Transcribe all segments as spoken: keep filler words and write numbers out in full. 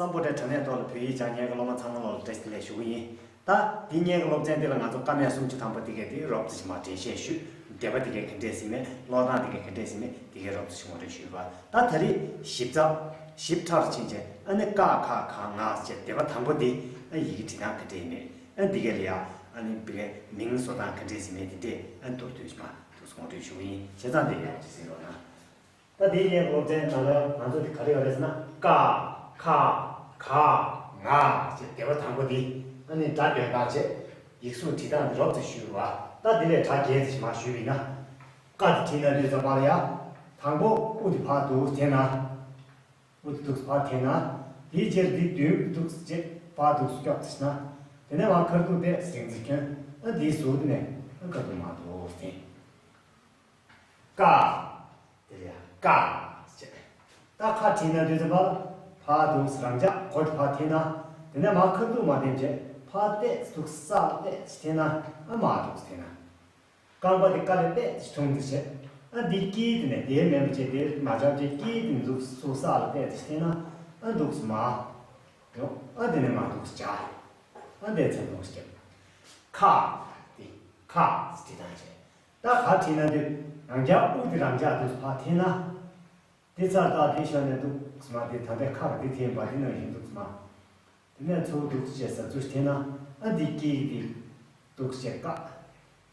གཙང་པོ་དེ་དྲ་གནས་ཐོག་ལ་བོད་ཡིག་སྦྱང་མཁན་གྱི་སློབ་མ་ཚང་མ་ལོག་ལ་བཀྲ་ཤིས་བདེ་ལེགས་ཞུ་གི་ཡིན། ད་འདི་ངའི་སློབ་ཚན་འདི་ལ་ང་ཚོ་ཀ་མད་སུམ་ཅུ་ཐམ་པ་འདི་གས་དེ་རོབ་ཙམ་ཞིག་མར་འགྲེལ་བཤད་ཞུས། འགྲེལ་པ་འདི་གས་ག་འདྲས་ཟིན་མེད། ཀློག་སྟངས་འདི་གས་ག་འདྲས་ཟིན་མེད། འདི་གས་རོབ་ཙམ་ཞིག་ངོ་སྤྲོད་ཞུས་པ། ད་ད་རེས་ཞིབ་ཚགས་ཞིབ་ཕྲ་རུ་ཕྱིན་བྱས་ཨ་ནི་ཀ་ཁ་ག་ང་ཞེས་སྡེ་པ་དང་པོ་འདི་ཨ་ཡི་གེ་བྲིས་སྟངས་ག་འདྲས་ཡིན་མེད། ཨ་འདི་གས་ལ་ཡ་ཨ་ནི་འདི་གས་མིང་བཟོ་སྟངས་ག་འདྲས་ཟིན་མེད་འདི་འདྲས་ཨ་མདོར་བསྡུས་ཤིག་མར་ཏོག་ཙམ་ངོ་སྤྲོད་ཞུ་གི་ཡིན། བྱས་ཙང་འདི་ཡག་ཅིག་ཟིན་རོགས་གནང་། ད་དེའི་སྔོན་སློབ་ཚན་ནང་ལ་ང་ཚོ་འདི་ག་རེ་ཡོད་རེད་ཟེར་ན། ཀ། ཁ། ག། ང་ཞེས་སྡེ་པ་དང་པོ་འདི་ཨ་ནི་སྒྲ་འདོན་སྟངས་བྱས། ཡིག་གཟུགས་བྲིས་སྟངས་འདི་རོབ་ཙམ་ཞུས་པ། ད་འདི་ལས་སྒྲ་བརྒྱད་ཙམ་ཞིག་མར་ཞུས་པ་ཡིན་ན། ཀ་འདི་བྲིས་ན་དུས་ཙམ་པ་ལ་ཡ། དང་པོ་དབུ་འདི་ཕར་འདུག་འཐེན་ན། དབུ་འདི་འདུག་ཕར་འཐེན་ན། དེའི་རྗེས་འདི་མདུན་འདུག་བྱས་ཕར་འདུག་སྐྱོག་ཙམ་ཞིག་ན། དེ་ནས་མར་ཁ་ཐུག་བལྟས་རིང་ཙམ་གྱོན། ཨ་འདིའི་ཟུར་འདི་ནས་ཨ་ཁ་ཐུག་མར་འདུག་འཐེན། ཀ། དེ་ལ་ཡ་ཀ་ཟེར། ད་ཁ་བྲིས་ན་དུས་ཙམ་པ་ལ་ཕར་འདུག་རང་འཇགས་གོ་དེ་ཕར་འཐེན་ན། དེ་ནས་མར་ཁ་ཐུག་མར་འཐེན་བྱས་ཕར་བལྟས་འདུག་ས་ལ་བལྟས་འཐེན་ན། ཨ་མར་འདུག་འཐེན་ན། རྐང་པ་དེ་ཀ་ལ་བལྟས་ཐུང་དུ་བྱས། ཨ་འདི་དཀྱིལ་དེ་ནས་དེའི་མེན་པ་བྱས་དེ་མ་འཇགས་བྱས་དཀྱིལ་དེ་ནས་འདུག་ཚུར་ས་ལ་བལྟས་འཐེན་ན། ཨ་འདུག་མར་འདུག་ཨ་དེ་ནས་མར་འདུག་འཇགས། ཨ་འདི་ཚར་འདུག་སྐྱབས། ཁ། དེ་ཁ་ཟེར་དེ་དང་བྱས། ད་ག་བྲིས་ན་དུས་རང་འཇགས་དབུ་དེ་རང་འཇགས་འདུག་ཕར་འཐེན་ན། དེ་ཚར་ད་དེ་ཤོར་ནས་འདུག་སྨ་དེ་ད་ལྟའི་ཁ་གི་དེ་འཐེན་པ་དེ་ནང་བཞིན་འདུག་སྨ། དེ་ནས་ཚུར་འདུག་བྱས་ས་ཚུར་འཐེན་ན། ཨ་འདི་དཀྱིལ་གྱི་འདུག་བྱས་ཀ།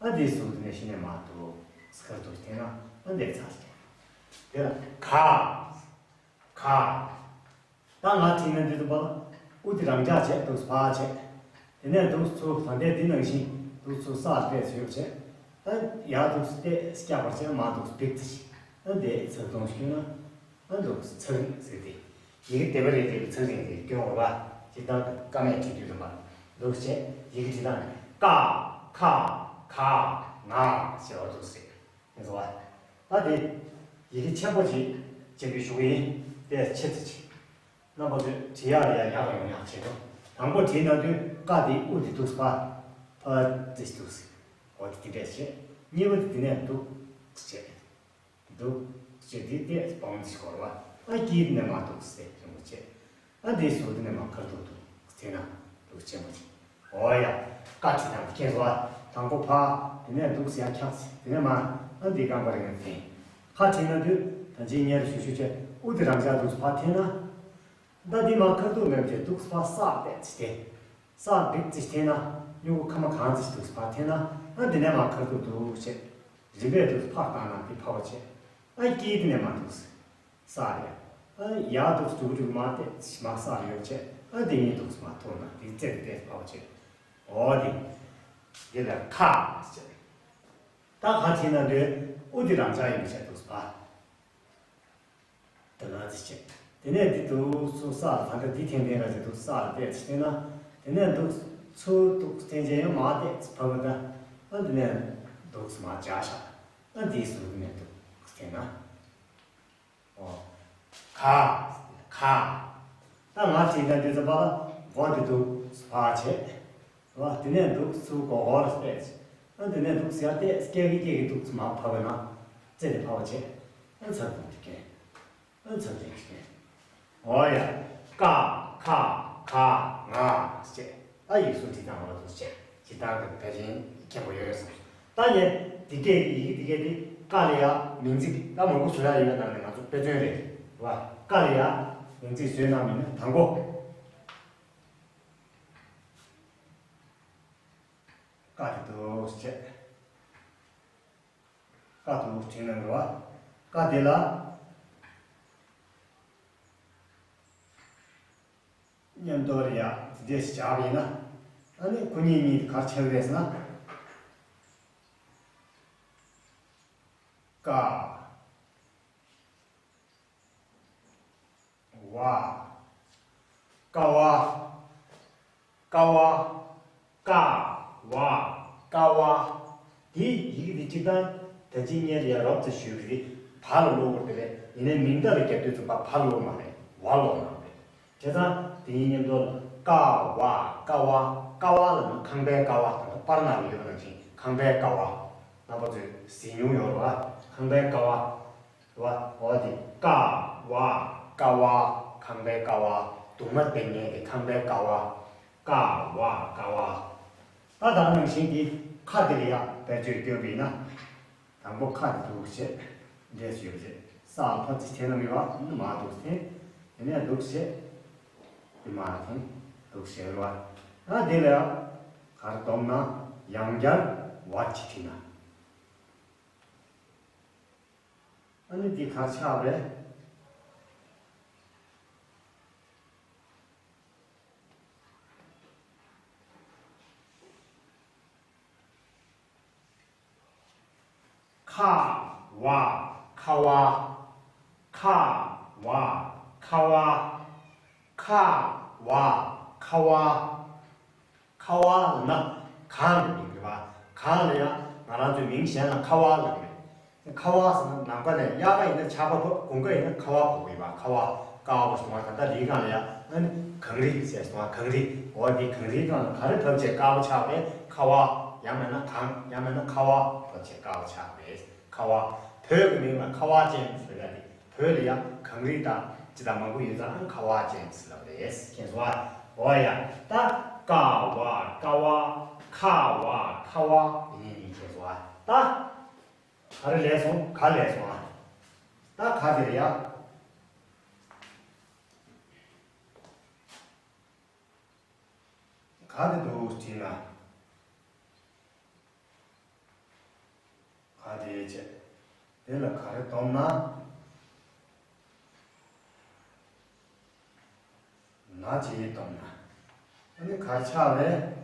ཨ་འདི་ཟུར་དེ་ནས་གཞི་ནས་མར་འདུག་ཁ་འདུག་འཐེན་ན། ཨ་འདི་ཚར་ཀྱང་། དེ་ལ་ག། ག། ད་ང་བྲིས་ན་འདི་འདུག་པ། དབུ་དེ་རང་འཇགས་བྱས་འདུག་ཕར་བྱས། དེ་ནས་འདུག་ཚུར་ད་ལྟའི་འདི་ནང་བཞིན་འདུག་ཚུར་ས་ལ་བལྟས་ཚུར་བྱས། ཨ་ཡར་འདུག་བལྟས་སྐྱག་པར་བྱས་མར་འདུག་འབིག་ཙམ་ཞིག་ཨ་འདི་ཚར་གདོང་ཞིག་ན། ཨ་འདུག་ཚར་རིང་ཟེར་ཏེ། ཡི་གེ་སྡེ་པ་རེ་རེ་ལ་ཚར་རིང་རེ་སྐྱོན་འོར་བ། སྤྱིར་བཏང་ཀ་མད་བྲིས་དུས་རིམ་པ་འདུག་བྱས་ཡི་གེ་བྲིས་སྟངས་ཀ། ཁ། ག། ང་ཞེས་པ་འདུག་ཟེར། ཡིན་སོང་བ། ད་དེ། ཡི་གེ་ཆེན་པོ་ཅིག་ཅེས་པའི་ཞུ་གི་ཡིན། དེ་ཆེ་ཙི་ཅིག་རྣམ་པ་ཚོས་བྲིས་ཡག་ལ་ཡག་ཡག་ཡོང་ཡག་བྱེད་དོ། དང་པོ་བྲིས་ན་དུས་ཀ་དེ་དབུ་དེ་འདུག་ཕར། ཕར་ཙི་འདུག་ཟེར། འོ་དེ་དེ་འདྲས་བྱེད། གཉིས་པ་དེ་དེ་ནས་འདུག་ཟེར། འདུག་ཟེར་དེ་དེ་སྤང་ཙི་གོར་བ། ཨ་དཀྱིལ་དེ་ནས་མར་འདུག་ཟེར་རིང་པོ་བྱེད། ཨ་འདིའི་ཟུར་དེ་ནས་མར་ཁ་འདུག་འདུག་ཟེར་ན་འདུག་ཆེན་པོ་ཅིག་འོ་ཡ། ཀ་བྲིས་དང་ཁྱེད་ཚོ་ཨ། དང་པོ་ཕ། དེ་ནས་འདུག་ཟེར་ཡ་འཁྱག་ཟེར། དེ་ནས་མ། ཨ་འདི་རྐང་པ་རིང་ནས་འཐེན། ཁ་བྲིས་ན་དུས་ད་ཅི་ཉེར་ཞུ་ཞུ་བྱས་དབུ་དེ་རང་འཇགས་འདུག་ཕར་འཐེན་ན། ད་འདི་མ་ཁ་འདུག་མེད་བྱས་འདུག་ཕར་ས་བལྟས་ཟེར་ཏེ། ས་འབིག་ཙི་འཐེན་ན་སྨྱུ་གུ་ཁ་མ་གང་ཙི་འདུག་ཕར་འཐེན་ན། ཨ་འདི་ནས་མ་ཁ་འདུག་འདུག་བྱས། རིམ་པས་འདུག་ཕར་བཏང་ན་འདི་ཕ་བ་བྱས། ཨ་དཀྱིལ་དེ་ནས་མ་འདུག་ས་རེད། ཨ་ཡར་འདུག་ཅུག་ཅུག་མ་བལྟས་མ་ས་རེད་བྱས། ཨ་འདི་གཉིས་འདུག་མ་ཐུག་ན་འདི་རྩེ་དེ་བལྟས་ཕ་བ་བྱས། འོ་དེ། འདི་ལ་ཁ་ཟེར། ད་ཁ་བྲིས་ན་འདོད། དབུ་འདི་རང་འཇགས་ཡིན་པ་བྱས་འདུག་ཕ། དེ་ལ་ཙི་བྱས། དེ་ནས་འདི་འདུག་ཚུར་ས་ལ་ད་ལྟ་འདི་འཐེན་འཐེན་ར་ཅིག་འདུག་ས་ལ་བལྟས་ཙི་འཐེན་ན། དེ་ནས་འདུག་ཚུར་འདུག་འཐེན་བྱས་ཡང་མ་བལྟས་ཕ་བ་ད། ཨ་འདི་ནས་འདུག་མ་འཇགས་ཤག་ཨ་འདིའི་ཟུར་ནས་འདུག་འཐེན་ན། ཨོ། ག། ག། ད་ང་བྲིས་ན་འདི་ཚོ་པ་ལ་མགོ་འདི་འདུག་ཕར་བྱས། རེད་བ། དེ་ནས་འདུག་ཚུར་མགོ་སྐོར་བལྟས། ཨ་འདི་ནས་འདུག་ཟེར་བལྟས་སྐད་ཀྱི་སྐད་ཀྱི་འདུག་མ་ཕ་བ་ན། རྩེ་ནས་ཕ་བ་བྱས། ཨ་ཚར་དང་དེ་གས། ཨ་ཚར་དེ་གས། འོ་ཡ། ཀ། ཁ། ག། ང་བྱས། ཨ་ཡིག་གཟུགས་འབྲི་སྟངས་འོ་འདུག་བྱས། ཇི་ལྟར་གི་ཕལ་ཆེར་མཁྱེན་པ་ཡོད་བསམ། ད་ནི་འདི་སྐད་ཀྱི་ཡི་གེ་འདི་སྐད་འདི་ཀ་ལ་ཡ་མིང་ཚིག་ད་མང་པོ་བཟོ་ཡ་ཡོད་པའི་ནང་ནས་ང་ཚོ་དཔེ་མཚོན་རེད་བ། ཀ་ལ་ཡ་མིང་ཚིག་བཟོས་གནང་མིན་ན་དང་པོ། ཀ་དེ་འདུག་བྱས། ཀ་དེ་འདུག་བྲིས་གནང་རེད་བ། ཀ་དེ་ལ། མཉམ་དུ་རེད་ཡ། དེ་འདྲས་ཞིག་བྱ་བ་ཡིན་ན། ཨ་ནི་ཁོ་གཉིས་གཉིས་དེ་གར་ཆགས་རེད་ཟེར་ན། ཀ། བ། ཀ་བ། ཀ་བ། ཀ། བ། ཀ་བ། དེའི་ཡི་གེ་དེ་སྤྱིར་བཏང་ད་ཅི་སྔོན་ལ་ཡ་རོབ་ཙམ་ཞུས་པ་དེ་བ་ལ་ཀློག་དགོས་རེད་པས། ཡིན་ནའི་མིང་བརྡ་ལ་རྒྱབ་དུས་ཙམ་པ་བ་ཀློག་མ་རེད། བ་ཀློག་གནང་རེད། བྱས་ཙང་དེ་གཉིས་མཉམ་དུ་ལ་ཀ་བ་ཀ་བ། ཀ་བ་ལ་ནི་ཁང་པའི་ཀ་བ་དང་པར་ནང་ལ་ཡོད་པ་ནང་བཞིན་ཁང་པའི་ཀ་བ། རྣམ་པ་ཚོས་གཟིགས་མྱོང་ཡོད་རེད་བ། ཁང་པའི་ཀ་བ། བ། འོ་དེ་ཀ་བ་ཀ་བ། ཁང་པའི་ཀ་བ། གདུང་མ་བསྟེན་མཁན་གྱི་ཁང་པའི་ཀ་བ། ཀ་བ་ཀ་བ། ད་ད་ནང་བཞིན་གྱི་ཁ་དེ་ལ་ཡང་བེད་སྤྱོད་སྐྱོན་པ་ཡིན་ན། དང་པོ་ཁ་དེ་འདུག་བྱས། འདྲེས་ཡོད་བྱས། ས་ལ་ཕར་ཅིག་འཐེན་ན་མི་བ་མ་འདུག་འཐེན། དེ་ནས་འདུག་བྱས། དེ་མ་འཐེན། འདུག་བྱས་ར། ད་དེ་ལ་ཡང་ག་རེ་སྡོམ་ན། ཡང་བསྐྱར་བ་ཅིག་བྲིས་ན། ཨ་ནི་འདི་གར་ཆགས་རེད། ཁ་བ་ཁ་བ། ཁ་བ་ཁ་བ། ཁ་བ་ཁ་བ། ཁ་བ་ལབ་ན་གངས་ལ་མིང་རེད་པ། གངས་ལ་ཡང་ང་རང་ཚོའི་མིང་གཞན་ལ་ཁ་བ་ལབ་རེད། ཁ་བ་ཟེར་ན་ནམ་མཁའ་ནས་དབྱར་ཁ་ཡིན་ན་ཆར་པ་ཕབ། དགུན་ཁ་ཡིན་ན་ཁ་བ་ཕབ་ཡོད་པ། ཁ་བ་ཀ་བ་ཞུ་བ། ད་ལྟ་འདིའི་སྒང་ལ་ཡང་ཨ་ནི་གངས་རི་ཟེར་སོང་བ། གངས་རི། འོ་འདི་གངས་རིའི་སྒང་ལ་ག་རེ་ཕབ་བྱས་ཀ་བ་ཆགས་པས། ཁ་བ། ཡང་མིན་ན་གངས། ཡང་མིན་ན་ཁ་བ་ཕབ་བྱས་ཀ་བ་ཆགས་པས་ཁ་བ། བོད་ཀྱི་མིང་ལ་ཁ་བ་ཅན་ཟེར་ཡ་དེ། བོད་ལ་ཡང་གངས་རི་དང་ཅི་དང་མང་པོ་ཡོད་ཙང་ཁ་བ་ཅན་ཟེར་ལབ་རེད། མཁྱེན་སོང་ཨ། འོ་ཡ། ད་ཀ་བ་ཀ་བ། ཁ་བ་ཁ་བ། ཡིན་ཡིན་མཁྱེན་སོང་ཨ། ད་ག་རེ་ལས་སོང་། ག་ལས་སོང་ཨ། ད་ག་དེ་རེད་ཡ། ག་དེ་འདུག་བྲིས་ན། ག་དེ་བྱས། དེ་ལ་ག་རེ་སྡོམ་ན། ན་ཅིག་སྡོམ་ན། ཨ་ནི་གར་ཆགས་རེད།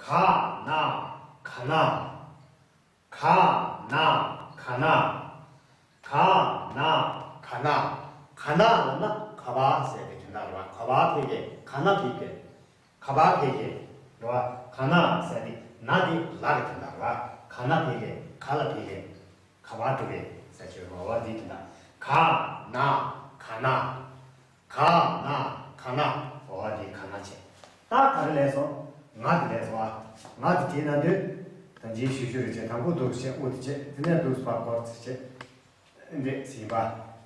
ག་ན་ག་ན། ག་ན་ག་ན། ག་ན་ག་ན། ག་ན་ལབ་ན་ག་བ་ཟེར་དེ་དོན་དག་རེད་བ། ག་བ་ཕལ་སྐད། ག་ན་ཕལ་སྐད། ག་བ་ཕལ་སྐད་རེད་བ། ག་ན་ཟེར་དེ་ན་དེ་ལ་གི་དོན་དག་རེད་བ། ག་ན་ཕལ་སྐད། ག་ལ་ཕལ་སྐད། ག་བ་འགྲོ་བའི་ས་ཆ་རེད་བ། འོ་དེ་དོན་དག་ག་ན་ག་ན། ག་ན་ག་ན། འོ་དེ་ག་ན་བྱས། ད་ག་རེ་ལས་སོང་། ང་དེ་ལས་སོང་ཨ། ང་དེ་བྲིས་ན་འདོད། ད་འཇིགས་ཞུ་ཞུ་རེ་བྱས། དང་པོ་འདུག་བྱས། དབུ་དེ་བྱས། དེ་ནས་འདུག་ཕར་སྐོར་དེ་བྱས། འདི་ཟིན་པ་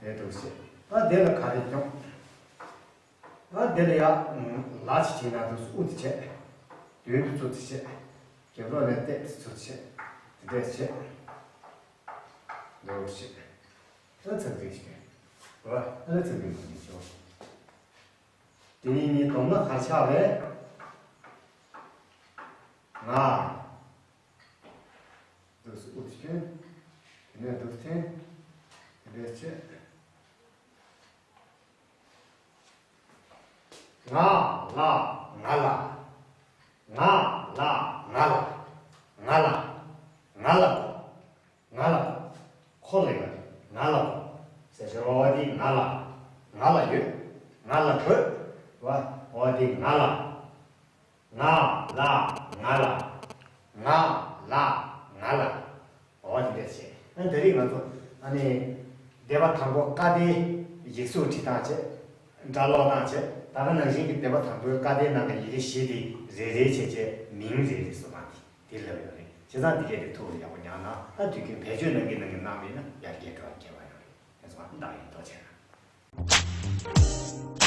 རེད་འདུག་བྱས། ད་དེ་ལ་ག་རེ་སྐྱོང་། ད་དེ་ལ་ཡ་ལ་ཅིག་བྱས་ན་འདུག་དབུ་དེ་བྱས། མདུན་དུ་ཚུར་དེ་བྱས། རྒྱབ་ལོགས་ནས་ལྟེབ་དེ་ཚུར་བྱས། དེ་འདྲས་བྱས། འདུག་བྱས། ད་ཚར་གཅིག་བྱས། འོ་ད་ཚར་གཅིག་མ་ནི་ཆོག་དེ་ནས་ནི་སྡོམ་ན་གར་ཆགས་རེད། ང་། འདུག་སེ་དབུ་དེ་བྱས། དེ་ནས་འདུག་སེ་འཐེན། དེ་འདྲས་བྱས། ང་ལ། ང་ལ། ང་ལ། ང་ལ། ང་ལ། ང་ལ། ང་ལ་ཁོ། ཁོ་ལ་ཡོད། ང་ལ་ཁོ་ཟེར་ཞོར་བ་དེ་ང་ལ། ང་ལ་ཡོད། ང་ལ་དགོས། བ་བ་དེ་ང་ལ། ང་ལ། ང་ལ། ང་ལ། ང་ལ། འོ་དེ་འདྲས་བྱས། ཨ་ནི་དེ་རིང་ང་ཚོ་ཨ་ནི་སྡེ་པ་དང་པོ་ཀ་སྡེའི་ཡིག་གཟུགས་བྲིས་སྟངས་བྱས། སྒྲ་ཀློག་སྟངས་བྱས། ད་ག་ནང་བཞིན་གྱི་སྡེ་པ་དང་པོའི་ཀ་སྡེའི་ནང་གི་ཡི་གེ་བཞི་དེ་རེ་རེ་བྱས་བྱས་མིང་རེ་རེ་བཟོ་སྟངས་དེ་དེ་ལབ་ཡོད་རེད། བྱས་ཙང་འདི་གས་དེ་ཐུགས་ལ་ཡག་པོ་ཉར་ན། ད་དུས་རྒྱུན་བེད་སྤྱོད་གནང་གིན་གནང་གིན་གནང་མེད་ན་ཡར་རྒྱས་འགྲོ་བ་རྒྱས་པ་ཡོད་རེད། དེ་ཚོ་བདག་ཡིན་ཐུགས་རྗེ་ཆེ།